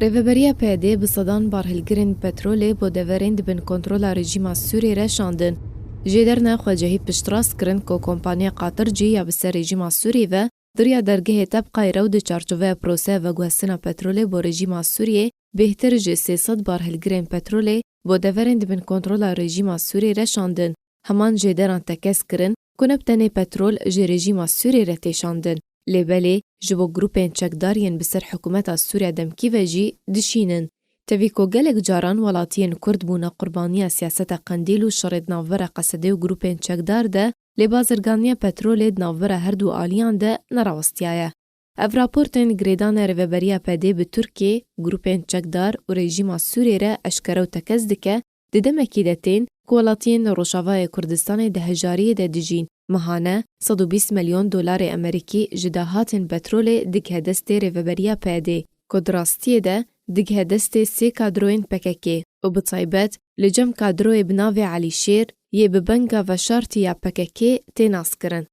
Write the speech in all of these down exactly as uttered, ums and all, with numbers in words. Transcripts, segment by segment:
Rêveberiya P Y D'ê bi sedan barhilgirên petrolê bo deverên di bin kontrola rejîma Sûriyê re şandin. Jêderine xwecihî piştrast kirin ku kompaniya Qatircî ya bi ser rejîma Sûriyê ve di riya dergehê Tebqayê re û di çarçoveya proseya veguhestina petrolê bo rejîma Sûriyê bêhtir ji sê sed barhilgirên petrolê bo deverên di bin kontrola rejîma Sûriyê re şandin. Heman jêderan tekez kirin ku ne bi tenê petrol ji rejîma Sûriyê re tê şandin, lê belê ji bo grûpên çekdar yên bi ser hikûmeta Sûriya demkî ve jî dişînin. Tevî ku gelek caran welatiyên Kurd bûne qurbaniya siyaseta Qendîl û şerê di navbera Qesedê û grûpên çekdar de, lê bazirganiya petrolê di navbera her du aliyan de nerawestiyaye. Ev raportên girêdana Rêveberiya P Y D'ê bi Tirkiyê, grûpên çekdar û rejîma Sûriyê re eşkere û tekez dike, di demekî de tên ku welatiyên li Rojavayê Kurdistanê di hejariyê de dijîn, mehane sed û bîst milyon dolarê Amerîkî ji dahatên petrolê dighe destê Rêveberiya P Y D'ê, ku di rastiyê de dighe destê sê kadroyên P K K û bi taybet li cem kadroyê bi navê Elî Şêr yê bi benga veşartî ya P K K tê naskirin.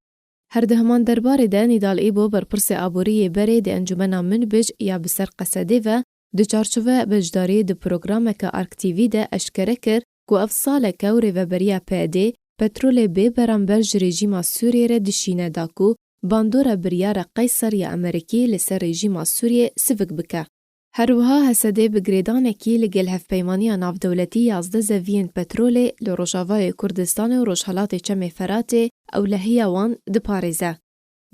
Her di heman derbarê de Nîdal Îbo, berpirsê aborî yê berê di Encûmena Minbic ya bi ser Qesedê ve, di çarçoveya beşdariyê di programeke Ark T V de eşkere kir ku ev saleke û Rêveberiya P Y D'ê petrolê bê beramber ji rejîma Sûriyê re dişîne da ku bandora biryara Qeyser ya Amerîkî li ser rejîma Sûriyê sivik bike. Her wiha H S D bi girêdanekî li gel Hevpeymaniya Navdewletî yazdeh zeviyên petrolê li Rojavayê Kurdistanê û Rojhelatê Çemê Feratê ewlehiya wan diparêze.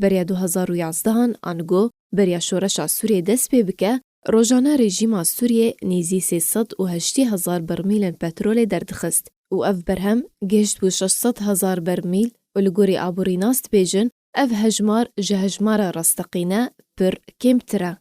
Beriya du hezar û yazdehan, ango beriya şoreşa Sûriyê dest pê bike, rojane rejîma Sûriyê nêzî sê sed û heştê hezar bermîlên petrolê derdixist û ev berhem gihişt bû şeş sed hezar bermîl û li gorî aborînas dibêjin, ev hejmar ji hejmara rasteqîne pir kêmtir e.